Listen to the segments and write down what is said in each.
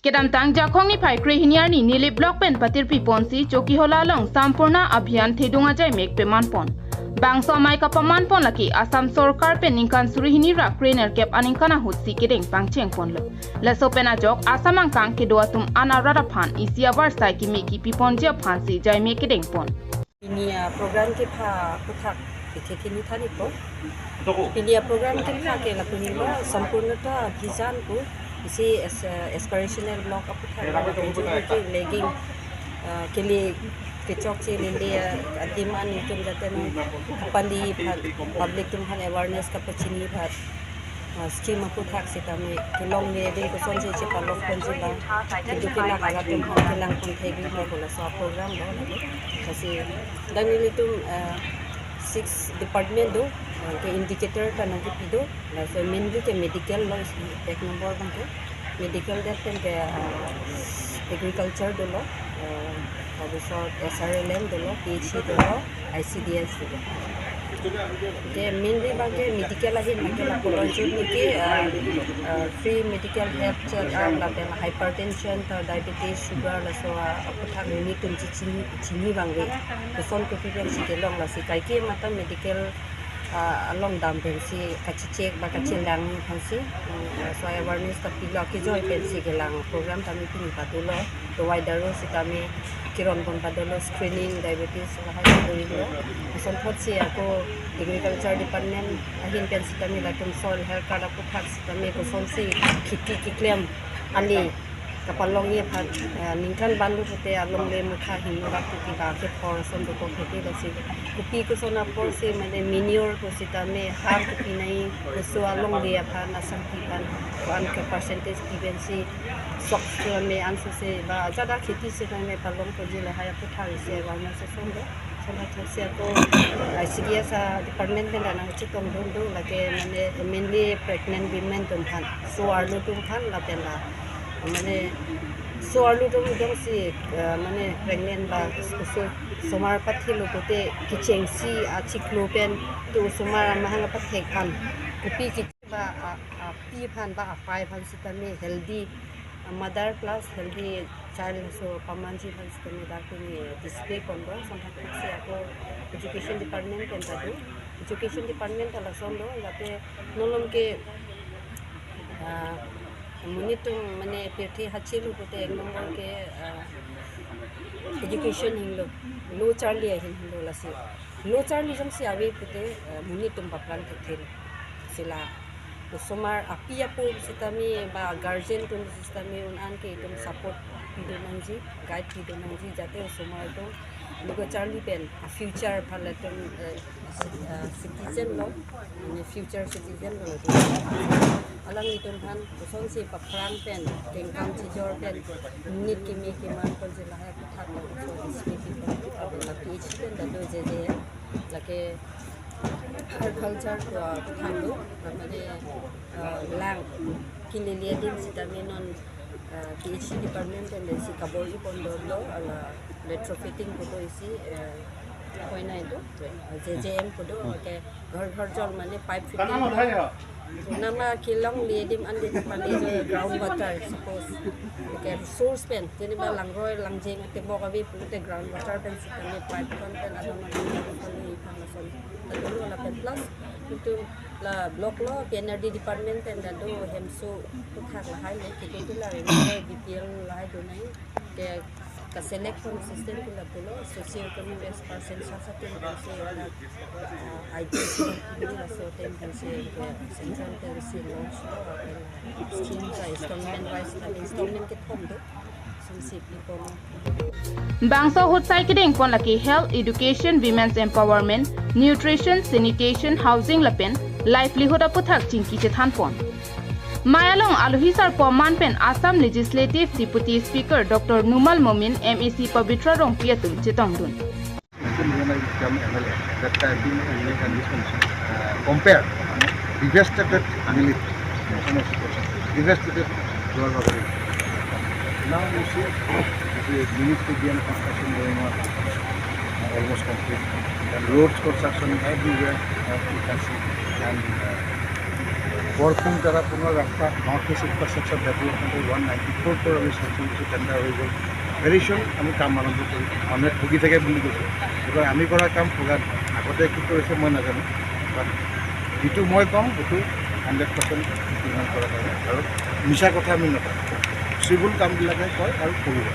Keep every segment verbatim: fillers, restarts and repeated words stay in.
Kedamtang Jakhong niphai krehini arni Nilip Block pen patirpi ponsi Chokihola along Sampoorna Abhiyan thedung ajai mek peman pon. Bangso amei kapaman pon lake Assam Sorkar pen ningkan suri hini ra krenerkep aningkan ahut si kedeng pangcheng ponlo. Laso pen ajok Assam angkang kedo atum an arat aphan isi abarsai keme kipi ponji aphan si jai mek kedeng pon. Pini a program kepha aphuthak pithe thini thani po. Pini a program kepha ke lapu hini lo Sampoornata Abhiyan pu isi as-, aspirational block aphuthak lo, lapen juri ke legging, ah, kele kechokche lele, ah, adim an itum jate non kapali aphan, public atum aphan awareness kapachini aphan, ah, scheme aphuthak sitame kelongle adim kosonsi chepalong ponji ba, kedo kelak arat atum aphan kelang pon thekji ba pu laso a program lo lake. Lasi dak nelitum, ah, six department do, ah, ke indicator ta nangkepi do. Laso mainly ke medical lo, isi ek number abang ke medical, that pen ke, ah, agriculture dolo, ah, tar pisot S R L M dolo, P H E dolo, I C D S dolo. Ke mainly abang ke medical ahin abang ke lapu lo jut ni ke, ah, ah, free medical health check up lapen hypertension ta diabetes, sugar laso, ah, aphuthak nelitum chechini, chini abang ke koson kopi pensi kelong, lasi kaike matha medical, ah, along dam pensi kachecheck ba kachelang aphansi, mm, laso awareness ta pilo, kejoi pensi kelang program tame pini pado lo. Dawai daru sitame keron pon pado lo, screening, diabetes lahai pado lo. Lason thotsi ako agriculture department ahin pen sitame latum soil health card aphuthak sitame kosonsi kheti keklem ale kapalongji aphan, eh, ningkan banlo pute alongle mukha hingno dak puti ba kephor ason dokok hedi, lasi kopi koson apor si mane manure ko sitame har kopi nai, laso alongle aphan asangpi aphan ko-an ke percentage pi pensi sok sitame anso se ba jada kheti sitame palong ponji lahai aphuthak isi awareness ason do. Lason thotsi ako I C D S a department pen ta nangchetongdun do, lake mane mainly pregnant women atum aphan, so-arlo atum aphan lapen la mane so-arlo atum jongsi, eh, mane pregnant ba oso-, osomar pathelo pute kechengsi achiklo pen to osomar amahang apathek aphan kopi ke ba a, api aphan ba apei aphan sitame healthy, ah, mother plus healthy child laso pamanji aphan sitame dak pini display pon do. Lason thotsi ako education department pen ta do. Education department ta lason do, lake non along ke, ah, monit atum mane pirthe hachelo pute ek number ke, ah, education hinglo, lo charli ahin hinglo, lasi lo charli jongsi ave pute, ah, monit atum paphrang thekthe. Lasi la osomar api apo sitame ba guardian atum sitame un-an ke itum support pidun nangji, guide pidun nangji, jate osomar atum lo charli pen a future aphan latum, eh, ci-, eh, citizen lo, mane future citizen lo latum. Alanglitum aphan kosonsi paphrang pen, kengkam chijor pen, monit keme keman ponji lahai aphuthak lo, so display pon do, lapen la P H E pen ta do J J M, lake agriculture ko aphuthak lo, mane, eh, lang kelele adim sitame non, eh, P H E department pen si kabor-i pon do lo, la retrofitting pu do isi, eh, koinai do, eh, J J M pu do, ke ghar ghar jal mane pipe fitting lo. Nama kelongle adim an de pale jo ground water, suppose. Ke source pen, jene ba langroi langjeng atebok ave pute ground water pen sitame pipe kon pen adon adon pale iphan lason ta dolo, lapen plus itum la block lo, P N R D department pen ta do hemso aphuthak lahai lo, kedo tu la remember B P L lahai do nai, ke ka select pon system ke lapu lo, socio economic best person sasa ten pensi la, ah, I D C, laso ten pensi ke central pensi launch lo, lapen scheme ta installment wise, lapen installment kethom do, sumsi pi pon. Bangso ahut sai kedeng pon lake health, education, women's empowerment, nutrition, sanitation, housing lapen livelihood aphuthak chingki chethan pon. Mei along alohi sarpo aman pen Assam Legislative Deputy Speaker Doctor Numal Momin, M A C Pabitra Rongpi atum chetongdun. When I become M L A, that time being M L A condition, uh, compare devastated village, devastated Duarbagori. Now you see, the mini stadium construction going on, uh, almost complete. And roads construction everywhere, uh, you can see. And, uh, বৰপুং তাৰাপুঙৰ ৰাস্তা নৰ্থ ইষ্ট ইনফ্ৰাষ্ট্ৰাকচাৰ ডেভেলপমেণ্টৰ one ninety four crore আমি চেংচন দিছোঁ, টেণ্ডাৰ হৈ গ'ল। ভেৰি চুন আমি কাম আৰম্ভ কৰিম। মানুহে ঠগি থাকে বুলি কৈছে, এইবাৰ আমি কৰা কাম ঠগা নহয়। আগতে কি কৰিছে মই নাজানো, বাট যিটো মই কওঁ সেইটো হাণ্ড্ৰেড পাৰ্চেণ্ট ইমপ্লিমেণ্ট কৰা কাৰণে আৰু মিছা কথা আমি নকওঁ। পচিবল কামবিলাকে কয় আৰু কৰিব,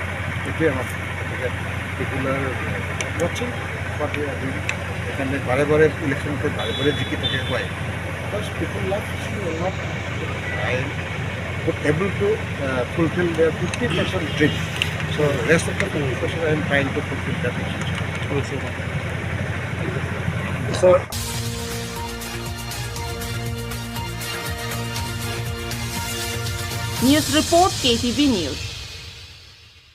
এইটোৱে আমাৰ। গতিকে পিপুল আৰ ৱাচিং হোৱাট উই আৰ ডুইং। সেইকাৰণে বাৰে বাৰে ইলেকশ্যনতে বাৰে বাৰে জিকি থাকে কয়। Because people love to see a lot. I would able to uh, fulfill their fifty percent dream. So rest of the fifty percent I am trying to fulfill that also. So News report, K T V News.